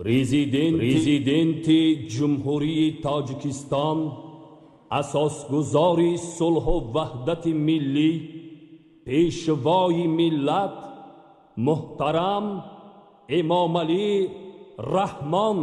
Президенти Ҷумҳурии Тоҷикистон, асосгузори сулҳу ваҳдати миллӣ, пешвои миллат муҳтарам Эмомалӣ Раҳмон.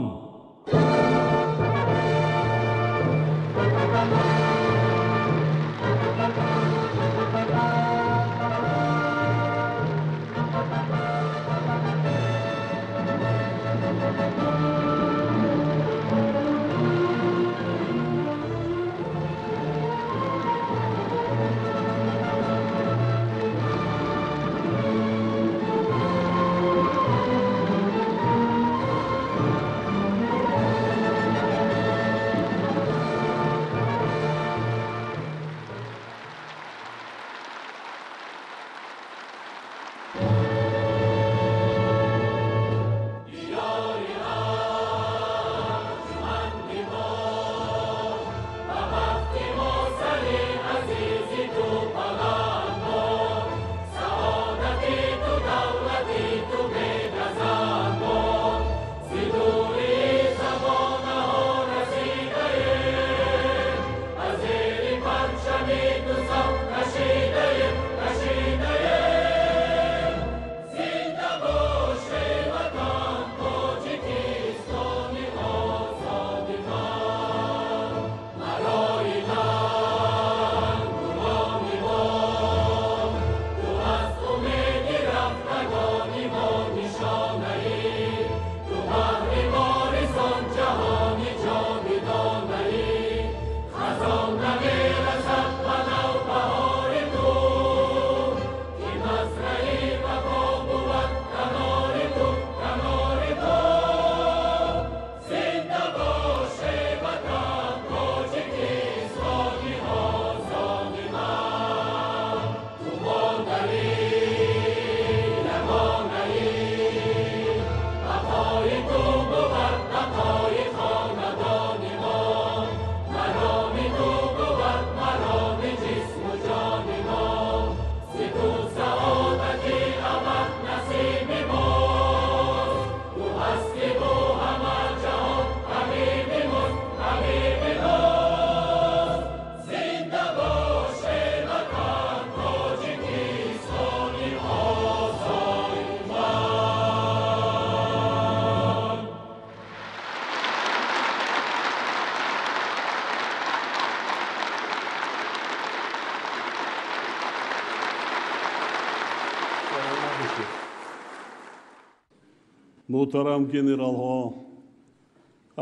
Муҳтарам генералҳо,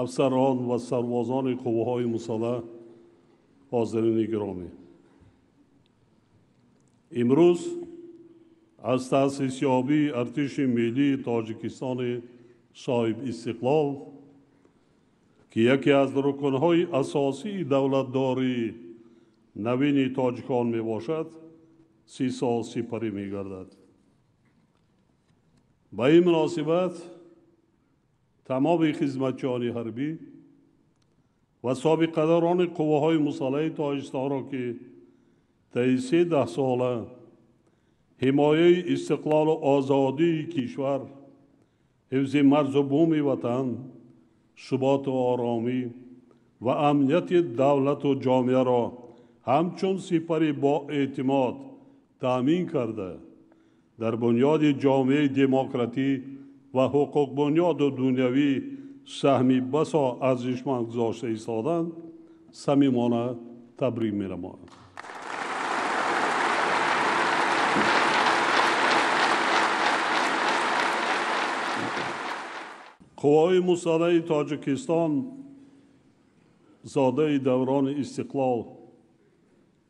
афсарон ва сарбозони қувваҳои мусаллаҳ, ҳозирини гиромӣ, имрӯз аз таъсисёбии Артиши Миллии Тоҷикистони соҳибистиқлол, ки яке аз рукнҳои асосии давлатдории навини тоҷикон мебошад, 30 сол сипарӣ мегардад. Ба ин муносибат тамоми хизматчиёни ҳарбӣ ва собиқадорони қувваҳои мусаллаҳи Тоҷикистонро, ки таи се даҳсола ҳимояи истиқлолу озодии кишвар, ҳифзи марзу буми ватан, суботу оромӣ ва амнияти давлату ҷомеаро ҳамчун сипари боэътимод таъмин карда, дар бунёди ҷомеаи демократӣ ва ҳуқуқбунёду дунявӣ саҳми басо арзишманд гузошта истоданд, самимона табрик менамоям. Қувваҳои мусаллаҳи Тоҷикистон зодаи даврони истиқлол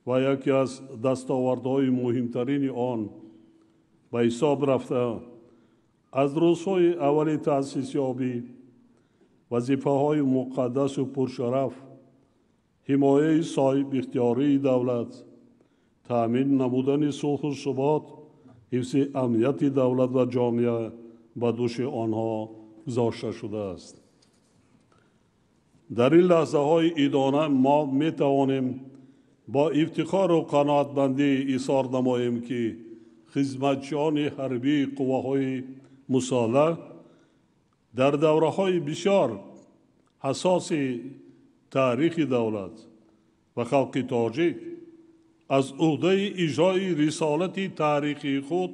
ва яке аз дастовардҳои муҳимтарини он ба ҳисоб рафта, аз рӯзҳои аввали таъсисёбӣ вазифаҳои муқаддасу пуршараф, ҳимояи соҳибихтиёрии давлат, таъмин намудани сулҳу субот, ҳифзи амнияти давлат ва ҷомеа ба дӯши онҳо гузошта шудааст. Дар ин лаҳзаҳои идона мо метавонем бо ифтихору қаноатмандӣ изҳор намоем, ки хизматчиёни ҳарбии қувваҳои мусаллаҳ дар давраҳои бисёр ҳассоси таърихи давлат ва халқи тоҷик аз уҳдаи иҷрои рисолати таърихии худ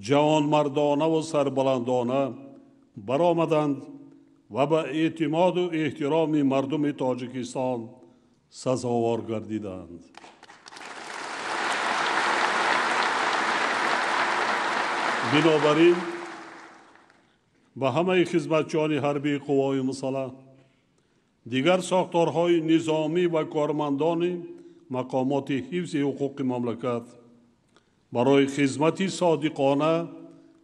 ҷавонмардона ва сарбаландона баромаданд ва ба эътимоду эҳтироми мардуми Тоҷикистон сазовор гардиданд. Бинобар ин ба ҳамаи хизматчиёни ҳарбии қувваҳои мусаллаҳ, дигар сохторҳои низомӣ ва кормандони мақомоти ҳифзи ҳуқуқи мамлакат барои хизмати содиқона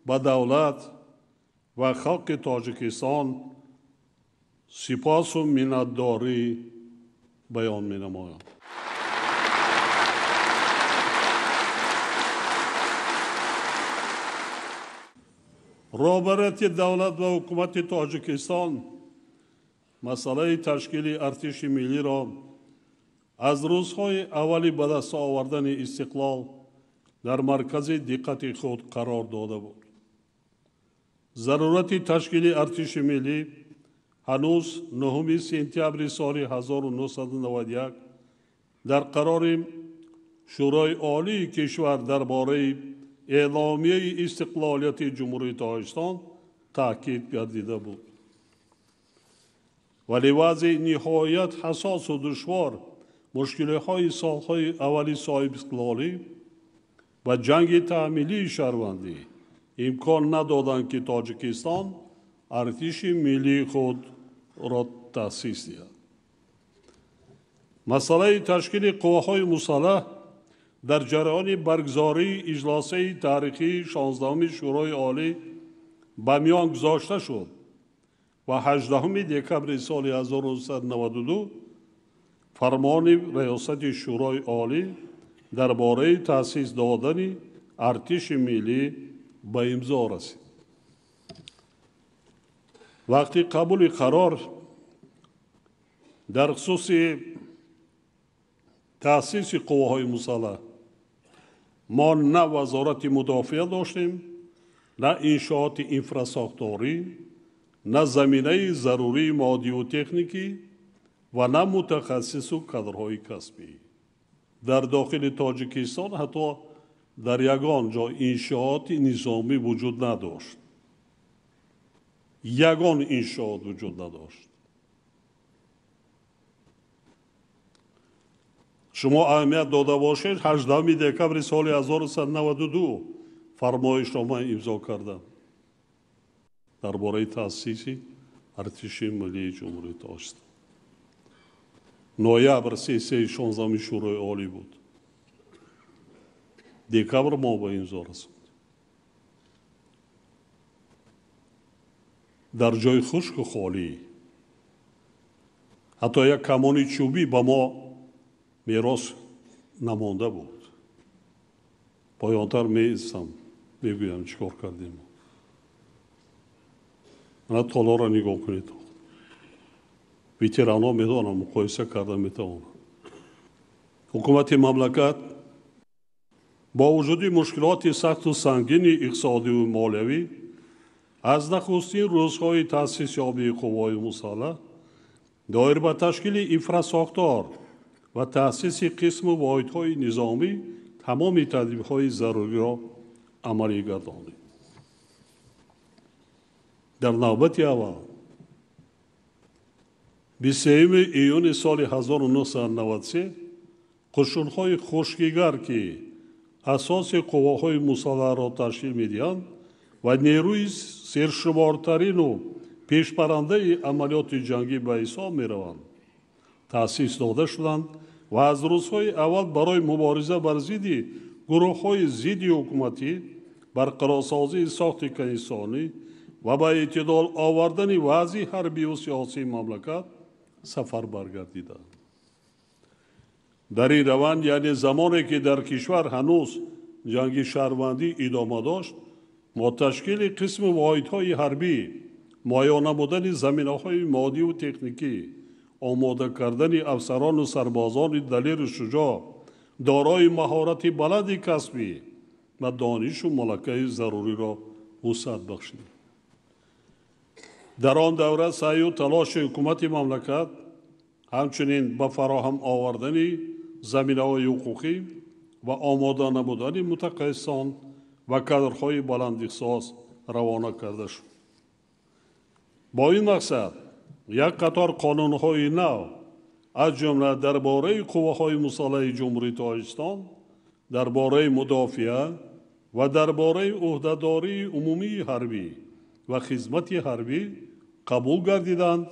ба давлат ва халқи Тоҷикистон сипосу миннатдорӣ баён менамоям. Роҳбарияти давлат ва ҳукумати Тоҷикистон масъалаи ташкили артиши миллиро аз рӯзҳои аввали ба даст овардани истиқлол дар маркази диққати худ қарор дода буд. Зарурати ташкили артиши миллӣ ҳанӯз 9 сентябри соли 1991 дар қарори Шӯрои Олии кишвар дар бораи эъломияи истиқлолияти Ҷумҳурии Тоҷикистон таъкид гардида буд. Вале вазъи ниҳоят ҳассосу душвор, мушкилиҳои солҳои аввали соҳибистиқлолӣ ва ҷанги таъмилии шаҳрвандӣ имкон надоданд, ки Тоҷикистон артиши миллии худро таъсис диҳад. Масъалаи ташкили қувваҳои мусаллаҳ дар ҷараёни баргузории иҷлосаи таърихии 16-уми Шӯрои Олӣ ба миён гузошта шуд ва 18 декабри соли 1992 фармони Раёсати Шӯрои Олӣ дар бораи таъсис додани артиши миллӣ ба имзо расид. Вақти қабули қарор дар хусуси таъсиси қувваҳои мусаллаҳ мо на вазорати мудофиа доштем, на иншооти инфрасохторӣ, на заминаи зарурии моддиву техникӣ ва на мутахассису кадрҳои касбӣ. Дар дохили Тоҷикистон ҳатто дар ягон ҷо иншооти низомӣ вуҷуд надошт. Ягон иншоот вуҷуд надошт. Шумо аҳамият дода бошед, 18 декабри соли 1992 фармоишро ман имзо кардам дар бораи таъсиси артиши миллии Ҷумҳурии Тоҷикистон. Ноябр сессияи 16-уми Шӯрои Олӣ буд. Декабр мо ба имзо расондем. Дар ҷои хушку холӣ ҳатто як камони чӯбӣ ба мо мерос намонда буд. Поёнтар меистам, мегӯям чӣ кор кардем. Мана толорро нигоҳ кунед. Ветеранҳо медонам, муқоиса карда метавонанд. Ҳукумати мамлакат бо вуҷуди мушкилоти сахту сангини иқтисодиву молиявӣ аз нахустин рӯзҳои таъсисёбии қувваҳои мусаллаҳ доир ба ташкили инфрасохтор ва таъсиси қисму воҳидҳои низомӣ тамоми тадбирҳои заруриро амалӣ гардонид. Дар навбати аввал 23 июни соли 1993 қушунҳои хушкигар, ки асоси қувваҳои мусаллаҳро ташкил медиҳанд ва нерӯи сершумортарину пешбарандаи амалиёти ҷангӣ ба ҳисоб мераванд, таъсис дода шуданд ва аз рӯзҳои аввал барои мубориза бар зидди гурӯҳҳои зидди ҳукуматӣ, барқарорсозии сохти конститутсионӣ ва ба эътидол овардани вазъи ҳарбиву сиёсии мамлакат сафар баргардиданд. Дар ин раванд, яъне замоне ки дар кишвар ҳанӯз ҷанги шаҳрвандӣ идома дошт, мо ташкили қисми воҳидҳои ҳарбӣ, муайян намудани заминаҳои моддиву техникӣ, омода кардани афсарону сарбозони далеру шуҷоъ, дорои маҳорати баланди касбӣ ва донишу малакаи заруриро вусъат бахшидем. Дар он давра саъю талоши ҳукумати мамлакат ҳамчунин ба фароҳам овардани заминаҳои ҳуқуқӣ ва омода намудани мутахассисон ва кадрҳои баландихтисос равона карда шуд. Бо ин мақсад як қатор қонунҳои нав, аз ҷумла дар бораи қувваҳои мусаллаҳи Ҷумҳурии Тоҷикистон, дар бораи мудофиа ва дар бораи ӯҳдадории умумии ҳарбӣ ва хизмати ҳарбӣ қабул гардиданд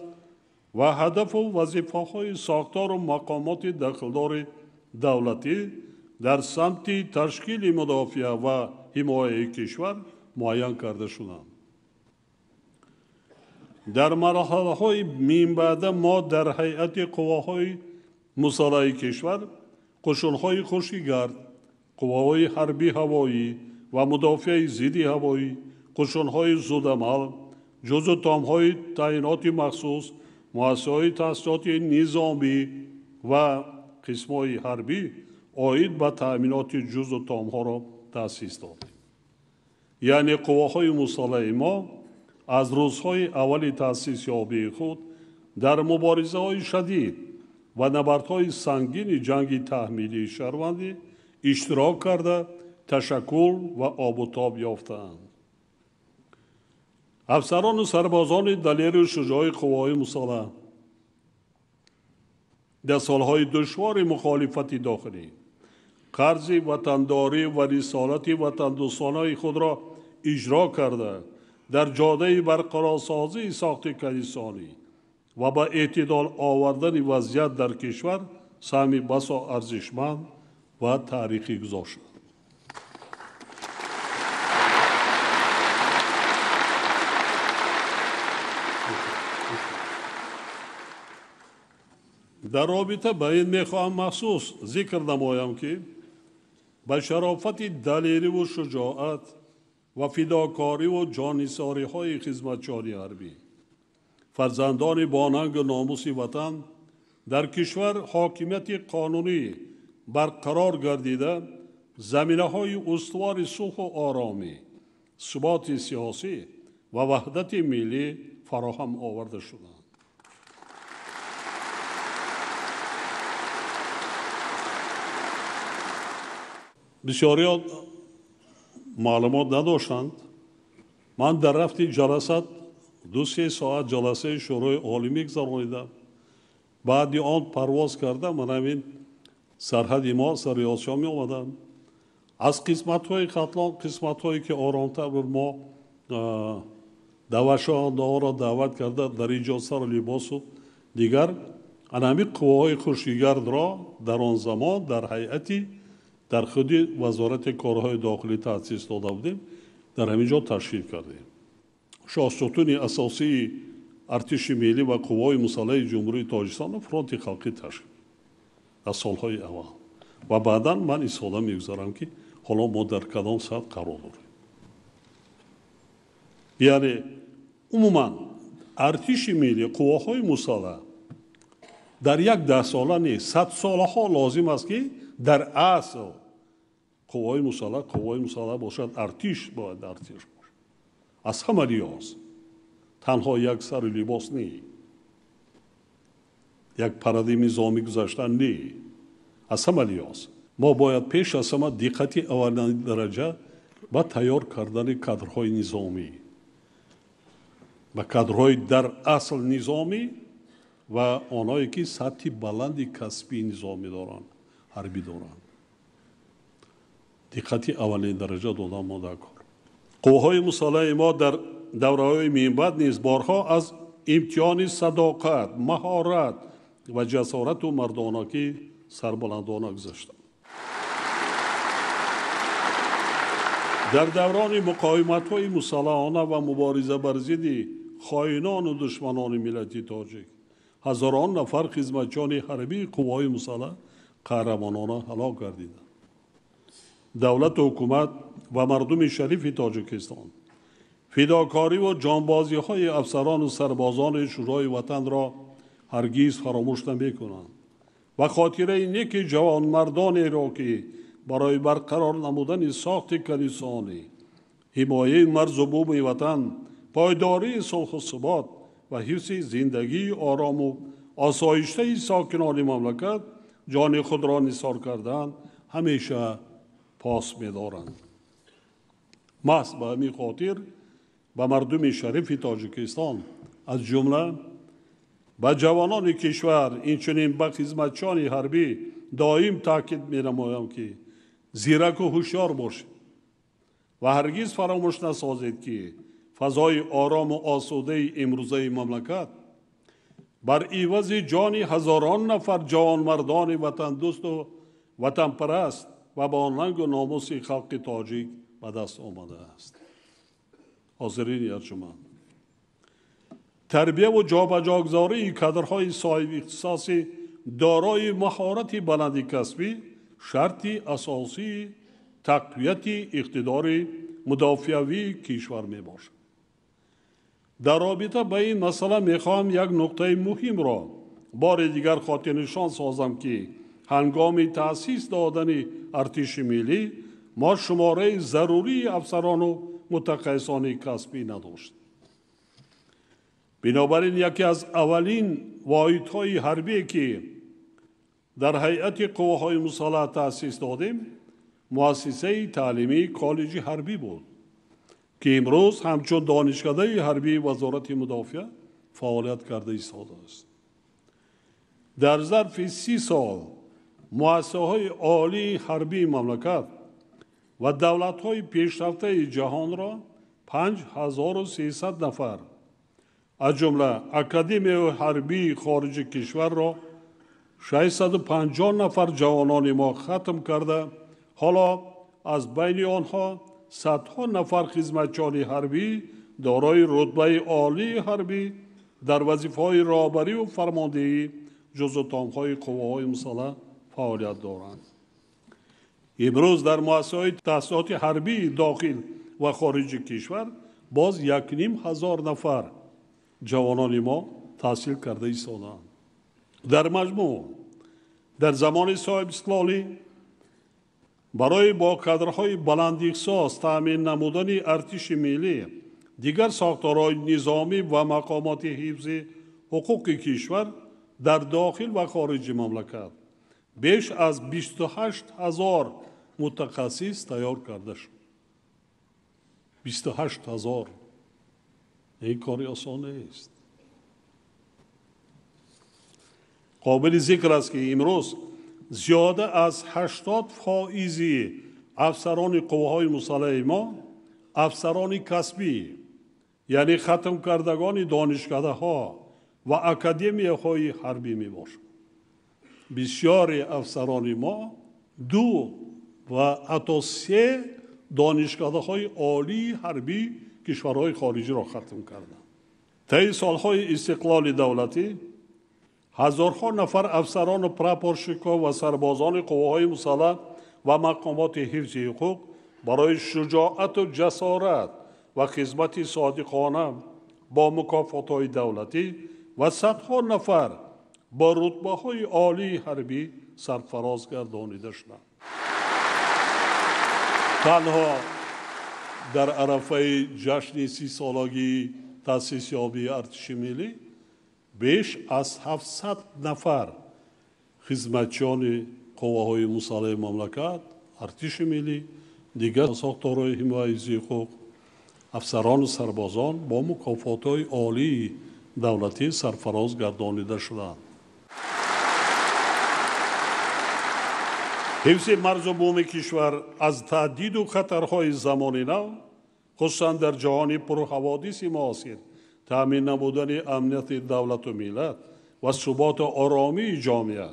ва ҳадафу вазифаҳои сохтору мақомоти дахлдори давлатӣ дар самти ташкили мудофиа ва ҳимояи кишвар муайян карда шуданд. Дар марҳалаҳои минбаъда мо дар ҳайати қувваҳои мусаллаҳи кишвар қушунҳои хушкигард, қувваҳои ҳарбии ҳавоӣ ва мудофиаи зидди ҳавоӣ, қушунҳои зудамал, ҷузъу томҳои таъиноти махсус, муассисаҳои таҳсилоти низомӣ ва қисмҳои ҳарбӣ оид ба таъминоти ҷузъу томҳоро таъсис додем. Яъне қувваҳои мусаллаҳи мо аз рӯзҳои аввали таъсисёбии худ дар муборизаҳои шадид ва набардҳои сангини ҷанги таҳмилии шаҳрвандӣ иштирок карда, ташаккул ва обутоб ёфтаанд. Афсарону сарбозони далеру шуҷои қувваҳои мусаллаҳ дар солҳои душвори мухолифати дохилӣ қарзи ватандорӣ ва рисолати ватандӯстонаи худро иҷро карда, дар ҷодаи барқарорсозии сохти конститутсионӣ ва ба эътидол овардани вазъият дар кишвар саҳми басо арзишманд ва таърихӣ гузоштанд. Дар робита ба ин мехоҳам махсус зикр намоям, ки ба шарофати далериву шуҷоат ва фидокориву ҷоннисориҳои хизматчиёни ҳарбӣ, фарзандони бонангу номуси ватан дар кишвар ҳокимияти қонунӣ барқарор гардида, заминаҳои устувори сулҳу оромӣ, суботи сиёсӣ ва ваҳдати миллӣ фароҳам оварда шуданд. Бисёриҳо маълумот надоштанд. Ман дар рафти ҷаласат 2-3 соат ҷаласаи Шӯрои Олӣ мегузаронидам. Баъди он парвоз карда ман ҳамин сарҳади мо сари Осиё меомадам. Аз қисматҳои Хатлон, қисматҳое ки оромтар буд, мо даъватшавандаҳоро даъват карда дар ин ҷо сару либосу дигар ана ҳамин қувваҳои хушкигардро дар он замон дар ҳайати дар худи Вазорати корҳои дохилӣ таъсис дода будем, дар ҳамин ҷо ташкил кардем. Шоҳсутуни асосии артиши миллӣ ва қувваҳои мусаллаҳи Ҷумҳурии Тоҷикистонро фронти халқӣ ташкил дар солҳои аввал. Ва баъдан ман истифода мегузарам, ки ҳоло мо дар кадом сатҳ қарор дорем. Яъне умуман артиши миллӣ, қувваҳои мусаллаҳ дар як даҳсола нест, садсолаҳо лозим аст, ки дар асл қувваҳои мусаллаҳ бошад, артиш бояд артиш бошад. Аз ҳама лиҳоз танҳо як сару либос не, як паради низомӣ гузаштан не, аз ҳама лиҳоз мо бояд пеш аз ҳама диққати аввалини дараҷа ба тайёр кардани кадрҳои низомӣ, ба кадрҳои дар асл низомӣ ва онҳое ки сатҳи баланди касбии низомӣ доранд, ҳарбӣ доранд. Диққати аввалин дараҷа додан мо дар кор. Қувваҳои мусаллаҳи мо дар давраҳои минбаъд низ борҳо аз имтиҳони садоқат, маҳорат ва ҷасорату мардонакӣ сарбаландона гузаштанд. Дар даврони муқовиматҳои мусаллаҳона ва мубориза бар зидди хоинону душманони миллати тоҷик ҳазорон нафар хизматчиёни ҳарбии қувваҳои мусаллаҳ қаҳрамонона ҳалок гардиданд. Давлату ҳукумат ва мардуми шарифи Тоҷикистон фидокориву ҷонбозиҳои афсарону сарбозони Шӯрои ватанро ҳаргиз фаромӯш намекунанд ва хотираи неки ҷавонмардонеро, ки барои барқарор намудани сохти конститутсионӣ, ҳимояи марзу буми ватан, Пойдории сулҳу субот ва ҳифзи зиндагии орому осоиштаи сокинони мамлакат ҷони худро нисор кардан ҳамеша пос медоранд. Маҳз ба ҳамин хотир ба мардуми шарифи Тоҷикистон, аз ҷумла ба ҷавонони кишвар, инчунин ба хизматчиёни ҳарбӣ доим таъкид менамоям, ки зираку ҳушёр бошед ва ҳаргиз фаромӯш насозед, ки фазои орому осудаи имрӯзаи мамлакат бар ивази ҷони ҳазорон нафар ҷавонмардони ватандӯсту ватанпараст ва бо нангу номуси халқи тоҷик ба даст омадааст. Ҳозирини арҷуманд, тарбияву ҷобаҷогузории кадрҳои соҳиби ихтисоси дорои маҳорати баланди касбӣ шарти асосии тақвияти иқтидори мудофиавии кишвар мебошад. Дар робита ба ин масъала мехоҳам як нуқтаи муҳимро бори дигар хотирнишон созам, ки ҳангоми таъсис додани артиши миллӣ мо шумораи зарурии афсарону мутахассисони касбӣ надошт. Бинобар ин яке аз аввалин воҳидҳои ҳарбие, ки дар ҳайати қувваҳои мусаллаҳ таъсис додем, муассисаи таълимии коллеҷи ҳарбӣ буд, ки имрӯз ҳамчун донишкадаи ҳарбии Вазорати мудофиа фаъолият карда истодааст. Дар зарфи 30 сол муассисаҳои олии ҳарбии мамлакат ва давлатҳои пешрафтаи ҷаҳонро 5300 нафар, аз ҷумла Академияи ҳарбии хориҷи кишварро 650 нафар ҷавонони мо хатм карда, ҳоло аз байни онҳо садҳо нафар хизматчиёни ҳарбӣ дорои рутбаи олии ҳарбӣ дар вазифаҳои роҳбариву фармондеҳӣ ҷузутомҳои қувваҳои мусаллаҳ фаъолият доранд. Имрӯз дар муассисаҳои таҳсилоти ҳарбии дохил ва хориҷи кишвар боз 1500 нафар ҷавонони мо таҳсил карда истодаанд. Дар маҷмӯъ дар замони соҳибистиқлолӣ барои бо кадрҳои баландихтисос таъмин намудани артиши миллӣ, дигар сохторҳои низомӣ ва мақомоти ҳифзи ҳуқуқи кишвар дар дохил ва хориҷи мамлакат беш аз 28 000 мутахассис тайёр карда шуд. 28 000 ин кори осон нест. Қобили зикр аст, ки имрӯз зиёда аз 80% афсарони қувваҳои мусаллаҳи мо афсарони касбӣ, яъне хатмкардагони донишкадаҳо ва академияҳои ҳарбӣ мебошанд. Бисёри афсарони мо 2 ва ҳатто 3 донишкадаҳои олии ҳарбии кишварҳои хориҷиро хатм карданд. Таи солҳои истиқлоли давлатӣ ҳазорҳо нафар афсарону прапорщикҳо ва сарбозони қувваҳои мусаллаҳ ва мақомоти ҳифзи ҳуқуқ барои шуҷоату ҷасорат ва хизмати содиқона бо мукофотҳои давлатӣ ва садҳо нафар бо рутбаҳои олии ҳарбӣ сарфароз гардонида шуданд. Танҳо дар арафаи ҷашни 30-солагии таъсисёбии артиши миллӣ беш аз 700 нафар хизматчиёни қувваҳои мусаллаҳи мамлакат, артиши миллӣ, дигар сохторҳои ҳимояи ҳуқуқ, афсарону сарбозон бо мукофотҳои олии давлатӣ сарфароз гардонида шуданд. Ҳифзи марзу буми кишвар аз таҳдиду хатарҳои замони нав, хусусан дар ҷаҳони пурҳаводиси муосир, таъмин намудани амнияти давлату миллат ва суботу оромии ҷомеа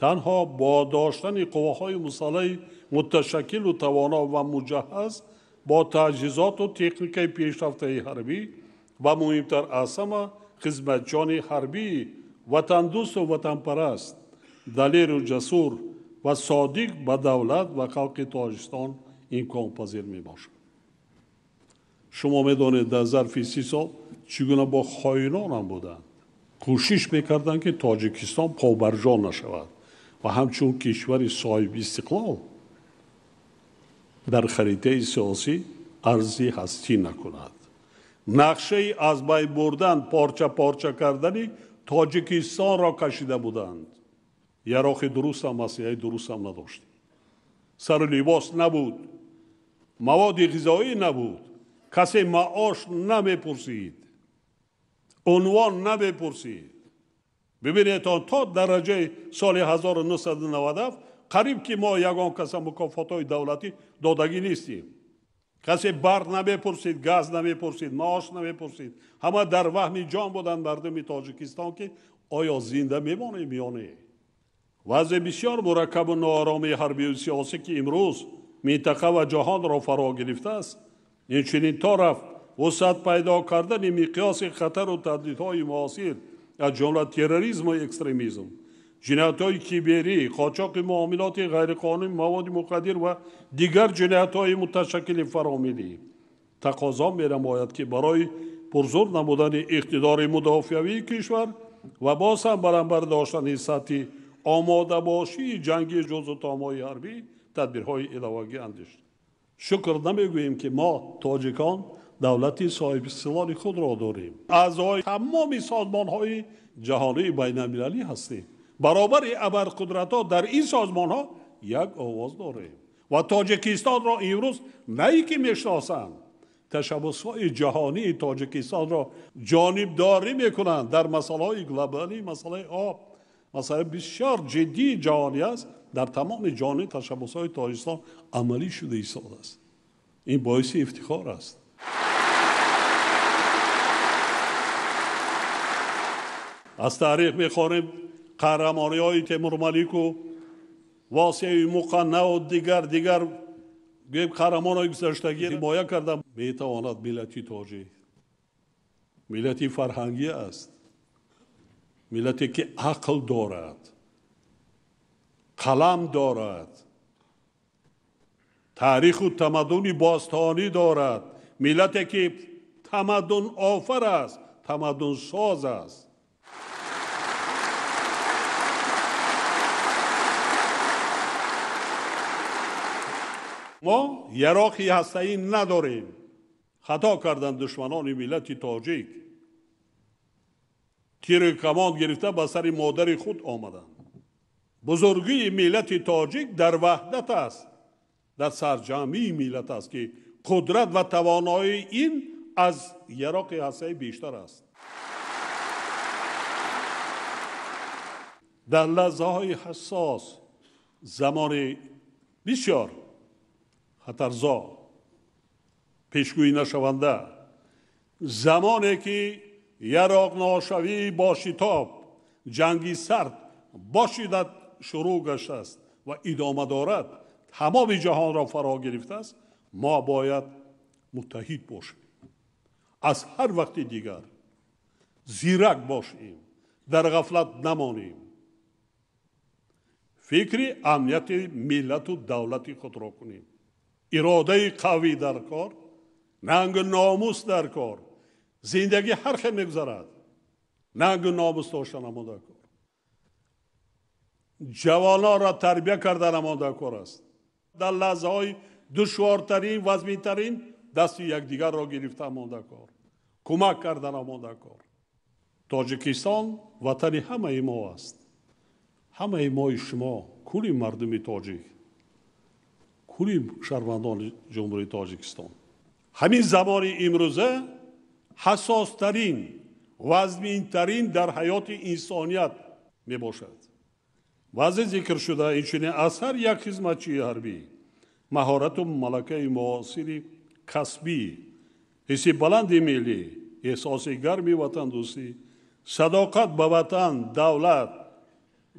танҳо бо доштани қувваҳои мусаллаҳи муташаккилу тавоно ва муҷаҳҳаз бо таҷҳизоту техникаи пешрафтаи ҳарбӣ ва муҳимтар аз ҳама хизматчиёни ҳарбии ватандӯсту ватанпараст, далеру ҷасур ва содиқ ба давлат ва халқи Тоҷикистон имконпазир мебошад. Шумо медонед, дар зарфи 30 сол чӣ гуна бо хоинонам буданд. Кӯшиш мекарданд, ки Тоҷикистон побарҷо нашавад ва ҳамчун кишвари соҳиби истиқлол дар харитаи сиёсӣ арзи ҳастӣ накунад. Нақшаи аз байн бурдан, порча-порча кардани Тоҷикистонро кашида буданд. Яроқи дуруст ҳам, аслиҳаи дуруст ҳам надоштем. Сару либос набуд, маводи ғизоӣ набуд, касе маош намепурсид, унвон намепурсид. Бибинед, то дараҷаи соли 1997 қариб ки мо ягон каса мукофотҳои давлатӣ додагӣ нестем. Касе барқ намепурсид, газ намепурсид, маош намепурсид. Ҳама дар ваҳми ҷон буданд мардуми Тоҷикистон, ки оё зинда мемонем ё не. Вазъи бисёр мураккабу нооромии ҳарбию сиёсӣ, ки имрӯз минтақа ва ҷаҳонро фаро гирифтааст, инчунин то рафт вусъат пайдо кардани миқёси хатару таҳдидҳои муосир, аз ҷумла терроризму экстремизм, ҷиноятҳои киберӣ, қочоқи муомилоти ғайриқонунии маводи мухаддир ва дигар ҷиноятҳои муташаккили фаромиллӣ тақозо менамояд, ки барои пурзур намудани иқтидори мудофиавии кишвар ва боз ҳам баланд бардоштани сатҳи омодабошии ҷанги ҷузу томои ҳарбӣ тадбирҳои иловагӣ андешид. Шукр намегӯем, ки мо тоҷикон давлати соҳибистиқлоли худро дорем. Аъзои тамоми созмонҳои ҷаҳонии байналмилалӣ ҳастем. Баробари абарқудратҳо дар ин созмонҳо як овоз дорем ва Тоҷикистонро имрӯз на ин ки мешиносанд, ташаббусҳои ҷаҳонии Тоҷикистонро ҷонибдорӣ мекунанд дар масъалаҳои глобалӣ, масъалаи об, масъалаи бисёр ҷиддии ҷаҳонӣ аст. Дар тамоми ҷаҳонӣ ташаббусҳои Тоҷикистон амалӣ шуда истодааст. Ин боиси ифтихор аст. Аз таърих мехонем қаҳрамониҳои Темурмалику, Восеи Муқаннаву дигар қаҳрамонҳои гузаштагӣ ҳимоя карда метавонад. Миллати тоҷик миллати фарҳангӣ аст, миллате ки ақл дорад, қалам дорад, таъриху тамаддуни бостонӣ дорад, миллате ки тамаддунофар аст, тамаддунсоз аст. Мо яроқи ҳастаӣ надорем. Хато карданд душманони миллати тоҷик. Тиру камон гирифта ба сари модари худ омаданд. Бузургии миллати тоҷик дар ваҳдат аст, дар сарҷамъии миллат аст, ки қудрат ва тавоноии ин аз яроқи ҳастаӣ бештар аст. Дар лаҳзаҳои ҳассос, замони бисёр хатарзо, пешгӯӣ нашаванда, замоне ки яроқношавӣ бо шитоб, ҷанги сард бо шиддат шурӯъ гаштааст ва идома дорад, тамоми ҷаҳонро фаро гирифтааст, мо бояд муттаҳид бошем. Аз ҳар вақти дигар зирак бошем, дар ғафлат намонем. Фикри амнияти миллату давлати худро кунем. Иродаи қавӣ дар кор, нангу номус дар кор. Зиндагӣ ҳар хел мегузарад, нангу номус доштан дар кор. Ҷавононро тарбия кардан дар кор аст. Дар лаҳзаҳои душвортарин, вазминтарин дасти якдигарро гирифтан дар кор, кӯмак кардан дар кор. Тоҷикистон ватани ҳамаи мо аст. Ҳамаи мои шумо, кулли мардуми тоҷик, кулли шаҳрвандони Ҷумҳурии Тоҷикистон. Ҳамин замони имрӯза ҳассостарин, вазминтарин дар ҳаёти инсоният мебошад. Вазъи зикршуда инчунин аз ҳар як хизматчии ҳарбӣ маҳорату малакаи муосири касбӣ, ҳисси баланди миллӣ, эҳсоси гарми ватандӯстӣ, садоқат ба ватан, давлат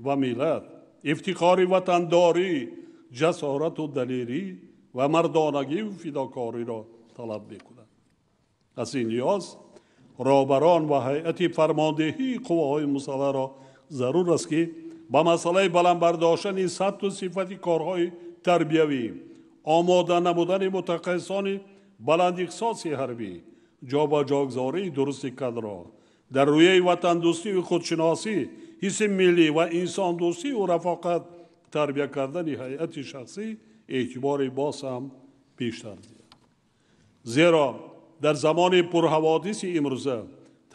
ва миллат, ифтихори ватандорӣ, ҷасорату далерӣ ва мардонагию фидокориро талаб мекунад. Аз ин лиҳоз роҳбарон ва ҳайати фармондеҳии қувваҳои мусаллаҳро зарур аст, ки ба масъалаи баланд бардоштани сатҳу сифати корҳои тарбиявӣ, омода намудани мутахассисони баландихтисоси ҳарбӣ, ҷобаҷогузории дурусти кадрҳо, дар рӯяи ватандӯстию худшиносӣ, ҳисси миллӣ ва инсондӯстию рафоқат тарбия кардани ҳайати шахсӣ эътибори боз ҳам бештар диҳад. Зеро Дар замони пурҳаводиси имрӯза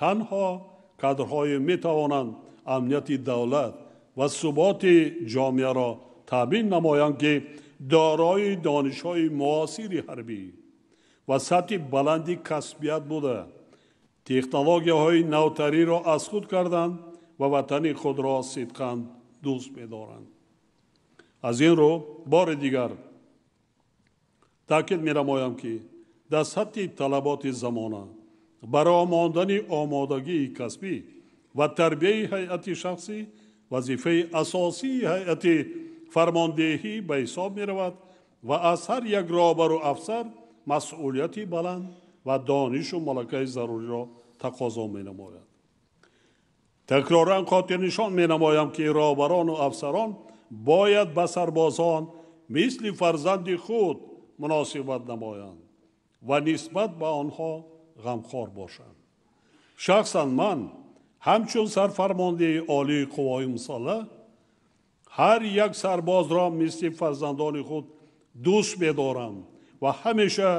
танҳо кадрҳое метавонанд амнияти давлат ва суботи ҷомеаро таъмин намоянд, ки дорои донишҳои муосири ҳарбӣ ва сатҳи баланди касбият буда, технологияҳои навтариро аз худ карданд ва ватани худро сидқан дӯст медоранд. Аз ин рӯ бори дигар таъкид менамоям, ки дар сатҳи талаботи замона баромондани омодагии касбӣ ва тарбияи ҳайати шахсӣ вазифаи асосии ҳайати фармондеҳӣ ба ҳисоб меравад ва аз ҳар як роҳбару афсар масъулияти баланд ва донишу малакаи заруриро тақозо менамояд. Такроран хотирнишон менамоям, ки роҳбарону афсарон бояд ба сарбозон мисли фарзанди худ муносибат намоянд ва нисбат ба онҳо ғамхор бошанд. Шахсан ман ҳамчун сарфармондеҳи олии қувваҳои мусаллаҳ ҳар як сарбозро мисли фарзандони худ дӯст медорам ва ҳамеша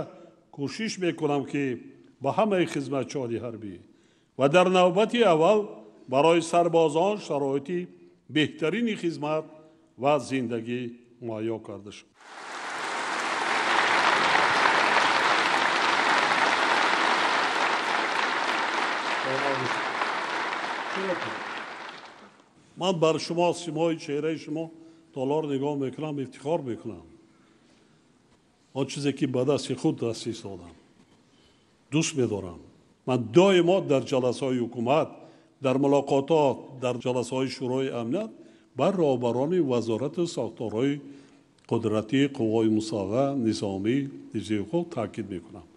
кӯшиш мекунам, ки ба ҳамаи хизматчиёни ҳарбӣ ва дар навбати аввал барои сарбозон шароити беҳтарини хизмат ва зиндагӣ муҳайё карда шавад. Ман бар шумо, симои чеҳраи шумо толор нигоҳ мекунам, ифтихор мекунам. Он чизе ки ба дасти худ даст истодам, дӯст медорам. Ман доимо дар ҷаласаҳои ҳукумат, дар мулоқотот, дар ҷаласаҳои шӯрои амният бар роҳбарони вазорату сохторҳои қудратии қувваҳои мусаллаҳ, низомӣ, ҳифзи ҳуқуқ таъкид мекунам.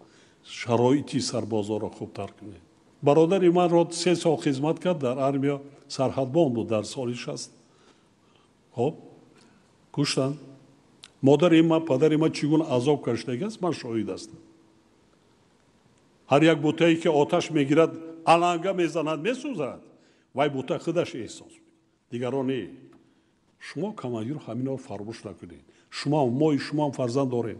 Шароити сарбозоро хубтар кунед. Бародари манро 3 сол хизмат кард дар армия, сарҳадбон буд дар соли 60. Хоб, куштанд. Модари ман, падари ман чӣ гуна азоб кашидагиаст, ман шоҳид ҳастам. Ҳар як бутае ки оташ мегирад, аланга мезанад, месӯзад, вай бута худаш эҳсос мекунад, дигарон не. Шумо командир ҳаминро фаромӯш накунед. Шумо, мои шумоам фарзанд дорем.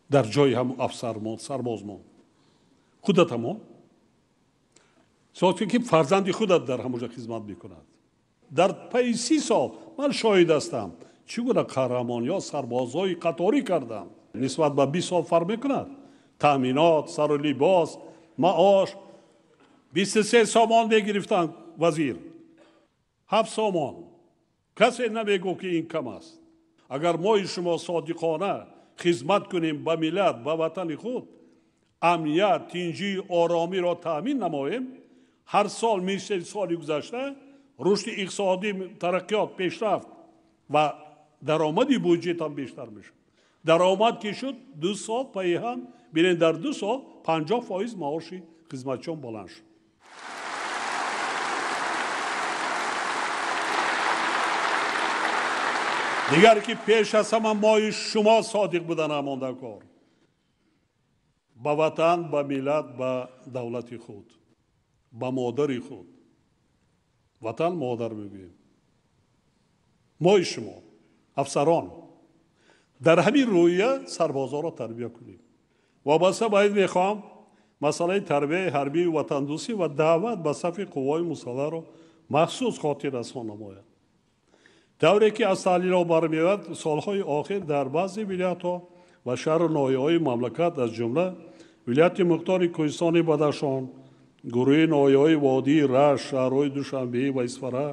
Дар ҷои ҳам афсармон, сарбозмон. Худатамон. Соати ки фарзанди худат дар ҳамонҷо хизмат мекунад. Дар пайи 30 сол ман шоҳид ҳастам. Чӣ гуна қаҳрамон ё сарбозҳои қаторӣ кардам. Нисбат ба 20 сол фарқ мекунад. Таъминот, сару либос, маош. 23 сомон мегирифтанд вазир. 7 сомон. Касе намегӯ ки ин кам аст. Агар мои шумо содиқона хизмат кунем ба миллат, ба ватани худ, амният, тинҷӣ, оромиро таъмин намоем, ҳар сол мисли соли гузашта рушди иқтисодӣ, тараққиёт, пешрафт ва даромади буҷетам бештар мешуд. Даромад ки шуд, 2 сол пайи ҳам, бинед, дар 2 сол 50% маоши хизматчиён баланд шуд. Дигар ки пеш аз ҳама мои шумо содиқ будан ҳамонда кор. Ба ватан, ба миллат, ба давлати худ, ба модари худ. Ватан модар мегӯем. Мои шумо, афсарон, дар ҳамин рӯя сарбозоро тарбия кунем. Вобаста ба ин мехоҳам масъалаи тарбияи ҳарбии ватандӯстӣ ва даъват ба сафи қувваҳои мусаллаҳро махсус хотиррасон намояд. Тавре ки аз таҳлилҳо бармеояд, солҳои охир дар баъзе вилоятҳо ва шаҳру ноҳияҳои мамлакат, аз ҷумла вилояти мухтори Кӯҳистони Бадахшон, гурӯҳи ноҳияҳои водии Рашт, шаҳрҳои Душанбе ва Исфара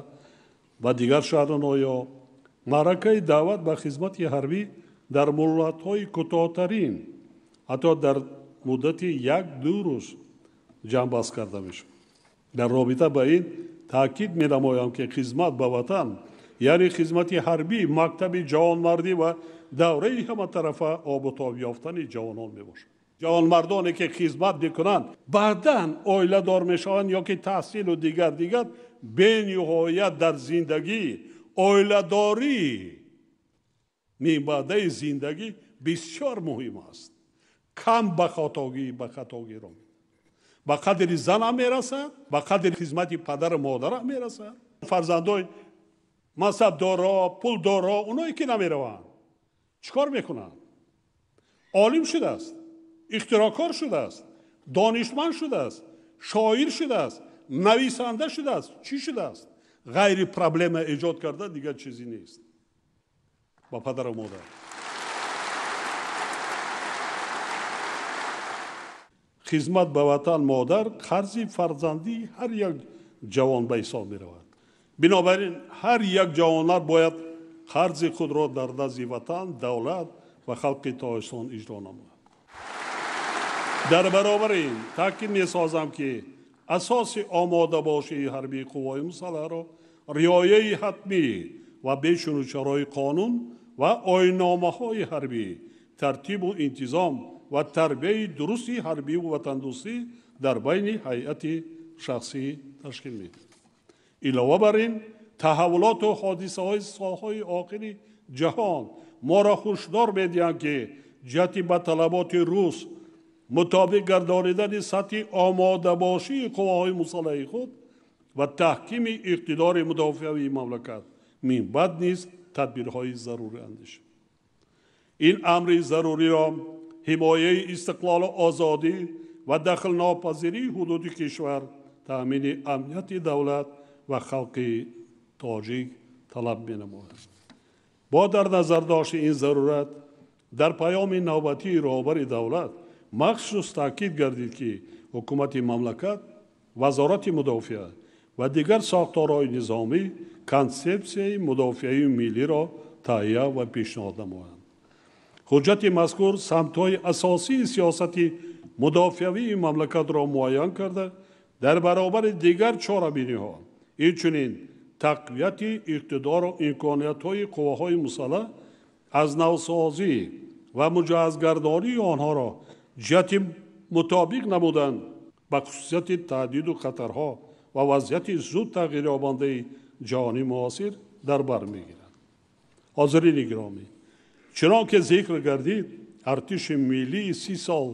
ва дигар шаҳру ноҳияҳо, маъракаи даъват ба хизмати ҳарбӣ дар муҳлатҳои кӯтоҳтарин, ҳатто дар муддати 1-2 рӯз ҷамъбаст карда мешавад. Дар робита ба ин таъкид менамоям, ки хизмат ба ватан, яъне хизмати ҳарбӣ, мактаби ҷавонмардӣ ва давраи ҳаматарафа обутоб ёфтани ҷавонон мебошад. Ҷавонмардоне ки хизмат мекунанд, баъдан оиладор мешаванд ё ки таҳсилу дигар бениҳоят дар зиндагӣ, оиладорӣ минбаъдаи зиндагӣ бисёр муҳим аст. Кам ба хатогиро. Ба қадри занам мерасад, ба қадри хизмати падару модарам мерасад. Фарзандои мансабдоро, пулдоро, оное ки намераванд, чӣ кор мекунанд? Олим шудааст, Ихтироъкор шудааст, донишманд шудааст, шоир шудааст, нависанда шудааст, чӣ шудааст? Ғайри проблема эҷод карда дигар чизе нест ба падару модар. Хизмат ба ватан модар қарзи фарзандии ҳар як ҷавон ба ҳисоб меравад. Бинобар ин ҳар як ҷавонар бояд қарзи худро дар назди ватан, давлат ва халқи Тоҷикистон иҷро намояд. Дар баробари ин таъкид месозам, ки асоси омодабошии ҳарбии қуввои мусаллаҳро риояи ҳатмӣ ва бешунучарои қонун ва оинномаҳои ҳарбӣ, тартибу интизом ва тарбияи дурусти ҳарбиву ватандӯстӣ дар байни ҳайати шахсӣ ташкил медиҳад. Илова бар ин, таҳаввулоту ҳодисаҳои солҳои охири ҷаҳон моро ҳушдор медиҳанд, ки ҷиҳати ба талаботи рӯз мутобиқ гардонидани сатҳи омодабошии қувваҳои мусаллаҳи худ ва таҳкими иқтидори мудофиавии мамлакат минбаъд низ тадбирҳои зарурӣ андешид. Ин амри заруриро ҳимояи истиқлолу озодӣ ва дахлнопазирии ҳудуди кишвар, таъмини амнияти давлат ва халқи тоҷик талаб менамояд. Бо дар назардошти ин зарурат дар паёми навбатии роҳбари давлат махсус таъкид гардид, ки ҳукумати мамлакат, вазорати мудофиа ва дигар сохторҳои низомӣ консепсияи мудофиаи миллиро таҳия ва пешниҳод намоянд. Ҳуҷҷати мазкур самтҳои асосии сиёсати мудофиавии мамлакатро муайян карда, дар баробари дигар чорабиниҳо инчунин тақвияти иқтидору имкониятҳои қувваҳои мусаллаҳ аз навсозӣ ва муҷаҳҳазгардонии онҳоро ҷиҳати мутобиқ намудан ба хусусияти таҳдиду хатарҳо ва вазъияти зуд тағйирёбандаи ҷаҳонии муосир дар бар мегирад. Ҳозирини гиромӣ, чунон ки зикр гардид, артиши миллии 30 сол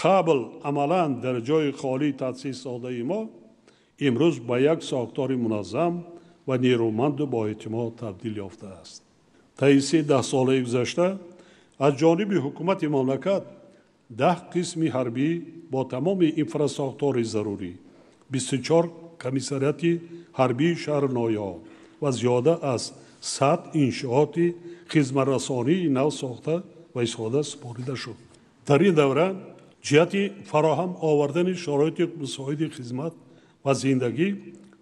қабл амалан дар ҷои холӣ таъсис додаи мо имрӯз ба як сохтори муназзам ва нерӯманду боэътимод табдил ёфтааст. Таи се даҳсолаи гузашта аз ҷониби ҳукумати мамлакат 10 қисми ҳарбӣ бо тамоми инфрасохтори зарурӣ, 24 комиссариати ҳарбии шаҳру ноҳияҳо ва зиёда аз 100 иншооти хизматрасонии нав сохта ва истифода супорида шуд. Дар ин давра ҷиҳати фароҳам овардани шароити мусоиди хизмат ва зиндагӣ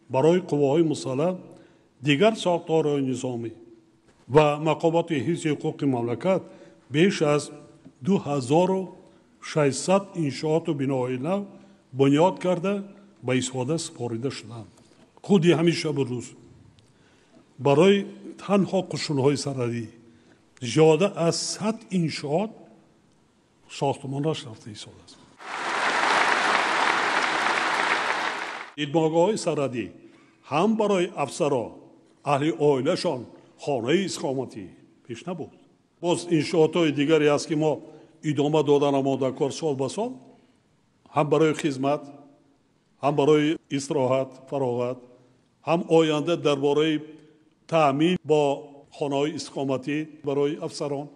барои қувваҳои мусаллаҳ, дигар сохторҳои низомӣ ва мақомоти ҳифзи ҳуқуқи мамлакат беш аз 2600 иншооту биноҳои нав бунёд карда ба истифода супорида шуданд. Худи ҳамин шабу рӯз барои танҳо қушунҳои сарҳадӣ зиёда аз 100 иншоот сохтмонаш рафта истодааст. Дидбонгоҳҳои сарҳадӣ ҳам барои афсаро, аҳли оилашон хонаи истиқоматӣ пеш набуд. Боз иншоотҳои дигаре аст, ки мо идома додан омодакор сол ба сол, ҳам барои хизмат, ҳам барои истироҳат, фароғат, ҳам оянда дар бораи таъмин бо хонаҳои истиқоматӣ барои афсарон.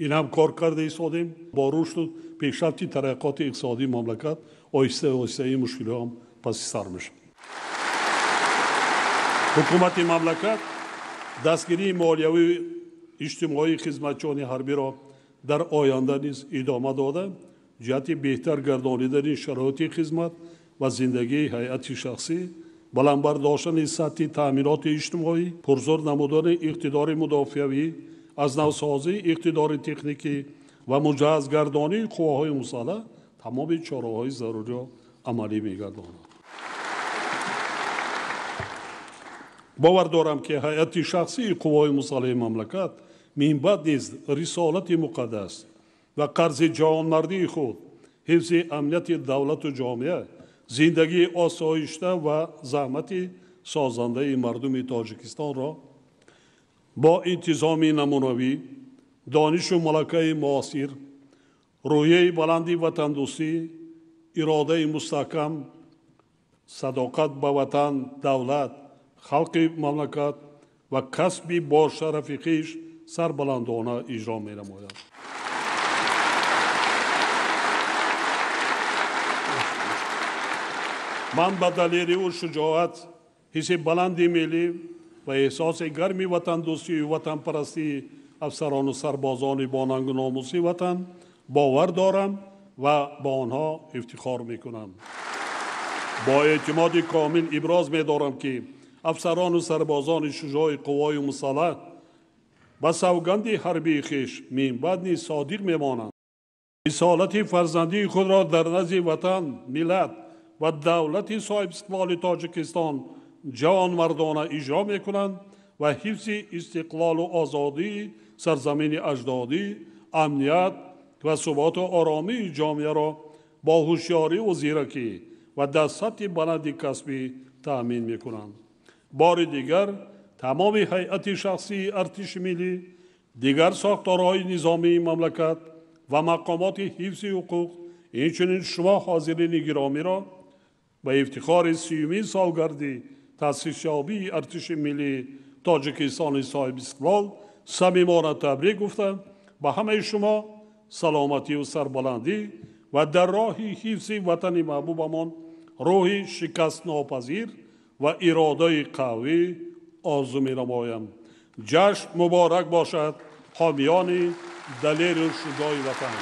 Ин ҳам кор карда истодем. Бо рушду пешрафти тараққиёти иқтисодии мамлакат оҳиста оҳиста ин мушкилиҳо ҳам паси сар мешавад. Ҳукумати мамлакат дастгирии молиявию иҷтимоии хизматчиёни ҳарбиро дар оянда низ идома дода, ҷиҳати беҳтар гардонидани шароити хизмат ва зиндагии ҳайати шахсӣ, баланд бардоштани сатҳи таъминоти иҷтимоӣ, пурзур намудани иқтидори мудофиавӣ, аз навсозии иқтидори техникӣ ва муҷаҳҳазгардонии қувваҳои мусаллаҳ тамоми чораҳои заруриро амалӣ мегардонад. Бовар дорам, ки ҳайати шахсии қувваҳои мусаллаҳи мамлакат минбаъд низ рисолати муқаддас ва қарзи ҷавонмардии худ, ҳифзи амнияти давлату ҷомеа, зиндагии осоишта ва заҳмати созандаи мардуми Тоҷикистонро бо интизоми намунавӣ, донишу малакаи муосир, рӯҳияи баланди ватандӯстӣ, иродаи мустаҳкам, садоқат ба ватан, давлат, халқи мамлакат ва касби бошарафи хеш сарбаландона иҷро менамояд. Ман ба далериву шуҷоат, ҳисси баланди миллӣ ва эҳсоси гарми ватандӯстию ватанпарастии афсарону сарбозони бонангу номуси ватан бовар дорам ва ба онҳо ифтихор мекунам. Бо эътимоди комил иброз медорам, ки афсарону сарбозони шуҷои қуввои мусаллаҳ ба савганди ҳарбии хеш минбаъд низ содиқ мемонанд. Рисолати фарзандии худро дар назди ватан, миллат ва давлати соҳибистиқлоли Тоҷикистон ҷавонмардона иҷро мекунанд ва ҳифзи истиқлолу озодии сарзамини аҷдодӣ, амният ва суботу оромии ҷомеаро бо ҳушёриву зиракӣ ва дар сатҳи баланди касбӣ таъмин мекунанд. Бори дигар тамоми ҳайати шахсии артиши миллӣ, дигар сохторҳои низомии мамлакат ва мақомоти ҳифзи ҳуқуқ, инчунин шумо ҳозирини гиромиро ба ифтихори 30-юмин солгарди таъсисёбии артиши миллии Тоҷикистони соҳибистиқлол самимона табрик гуфта, ба ҳамаи шумо саломатию сарбаландӣ ва дар роҳи ҳифзи ватани маҳбубамон рӯҳи шикастнопазир ва иродаи қавӣ орзу менамоям. Ҷашн муборак бошад, ҳомиёни далеру шуҷои ватан!